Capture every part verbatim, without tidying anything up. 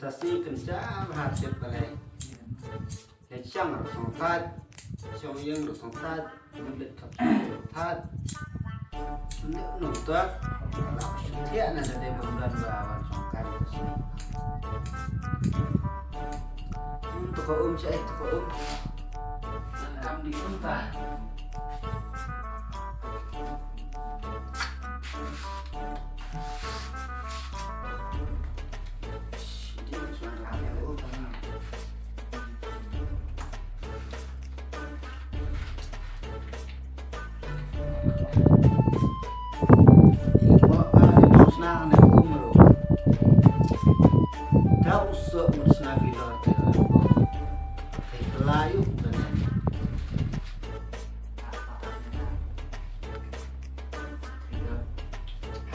Sa si kan cha ba ha tip ba lei. Leit shang ruh sngewthuh, shong ïing ruh sngewthuh, leit khap sngewthuh. Leit nongtuh, lap sngewthuh na da dei bym don ba wan shong kai ruh sngewthuh. Hmm, to ka um, sha eh, to ka um. Kam di um ta.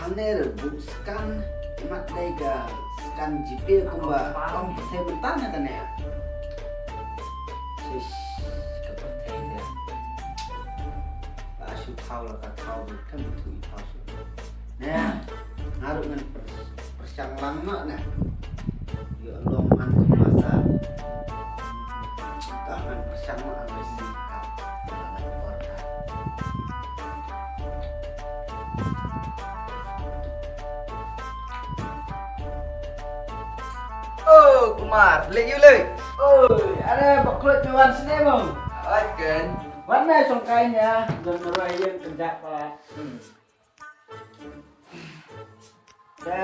Hangne ruh buh scan, imat dei ka scan GPay kumba ong pyrthei mynta ne kane. Shish, ka pyrthei te. Ba shu thaw la ka thaw, kan thu i thaw shu. Ne, nga ruh ngan pyrshang lang noh ne. Ïoh long man kumba sa. Ka ngan pyrshang lang bisi ka. Oh, Kumar, leh ïu leh. Oi, are ba khlot me wan sne mo. Oi, ken. Wan na song kai nia, don marwai ïeng kynjak palat. Hmm. Te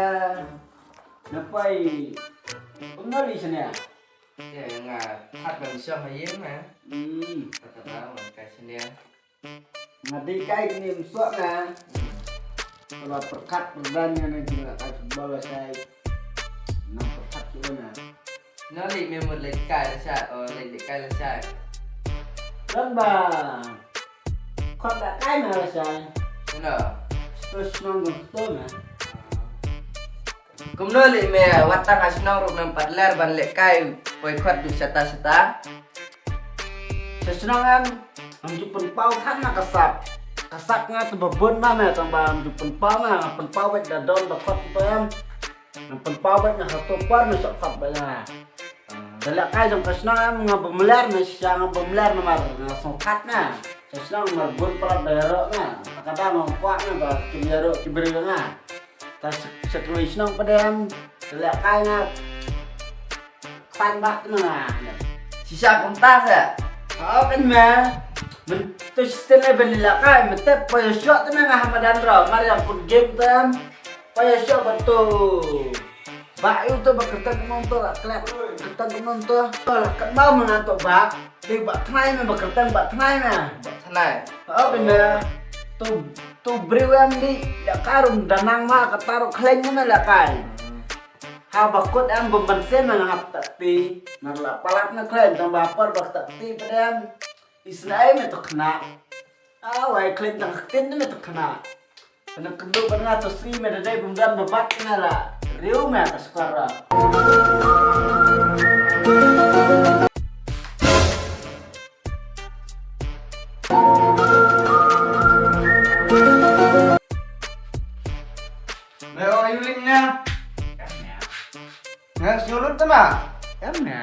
na poi kumno li sne? Te nga pat ban shong ha ïing na. Hmm. Kata ba wan kai sne. Nga dei kai kini msuak na. Kalau perkat perdan nga na jingla kai football la sai. Nang perkat kilo na. Nga leh memang leh kai la sai, oh leh leh kai la sai. Don ba. Kot da kai na la sai. Ina. Terus nang betul na. Kumno leh me wat tang ha shnong ruh mem pat ler ban leh kai poi khot du shata shata. Sha shnong em, ngam ju pynpaw than na ka sap. Ka sap nga te ba bun ma me tang ba ngam ju pynpaw nga, nga pynpaw beit da don ba khot ba em. Nga pynpaw beit nga ha to par me shop khot ba nga. Da leh kai jong ka shnong em nga ba mler me sha nga ba mler namar nga sngewkhat na. Sha shnong mar bun palat ba ïaroh na. Ka da ngam kwah na ba kim ïaroh ki briew nga. Ta sek sek ngi shnong padem, te leh kai nga. Tan bak na. Shisha kumta sa. Oh kan ma. Men tu shisha ne ben leh kai, men tep pa yo shot na nga hamadan ro. Mar yang put game tem. Pa yo shot ba tu. Ba yu tu ba kerteng kumon tu la klep. Kerteng kumon tu. Tu la kan mau mengantuk bak. Dei ba tnai me ba kerteng ba tnai me. Ba tnai. Oh kan ma. Tu tu briew em di, leh kai rum danang ma ka taru khleng ne leh kai. Ha ba kut em bym ban sem na hap tak ti. Nar la palat na khleng tang ba por ba tak ti padem. Isnai me to khna. A wai khleng tang ktin me to khna. Kana kdu ban nga to si me da dei bym dan ba bat na la. Riu me ta skara. Leo ayu lim nya. Ngan siulut tama. Em nya.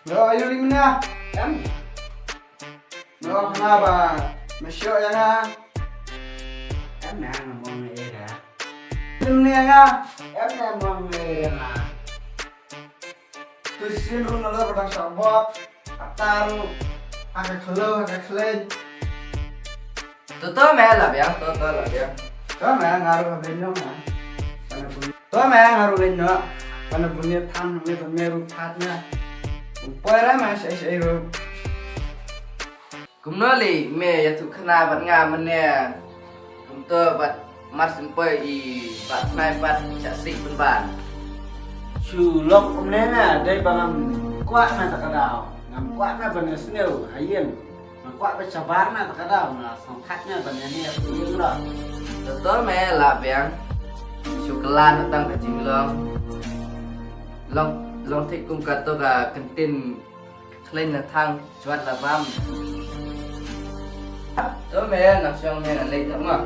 Leo ayu lim nya. Em nya. Leo kena ba. Mesyo ya nga. Em nya ngomong era. Lim nya nga. Em nya ngomong era nga. Tu sien ruh na lor ba dang shabot. Ata ruh ha ka khlo ha ka khlein. To to me la biang, to to la biang. To me nga ruh ha biang na. Kana bun. To me nga ruh biang na. Kana bun ni thang ni to me ruh phat na. Poi ra ma shai shai ruh. Kumno lei me ïathuh khana bad nga mynne. Kumto bad mar syn poi i Bah Tnai pat sha sik pynban. Shu lok kumne na dei ba ngam kwah na ta ka daw. Ngam kwah na ban ïasniew ha ïing. Ngam kwah ba shabar na ta ka daw na sngewkhat na ban ïasniew ha ïing lo. Toto me lah biang. Shu kylla na tang ka jinglong. Long long thik kum kato ka kyntien Khleng na thang jwat la bam. To me nang shong me nang leit na ma.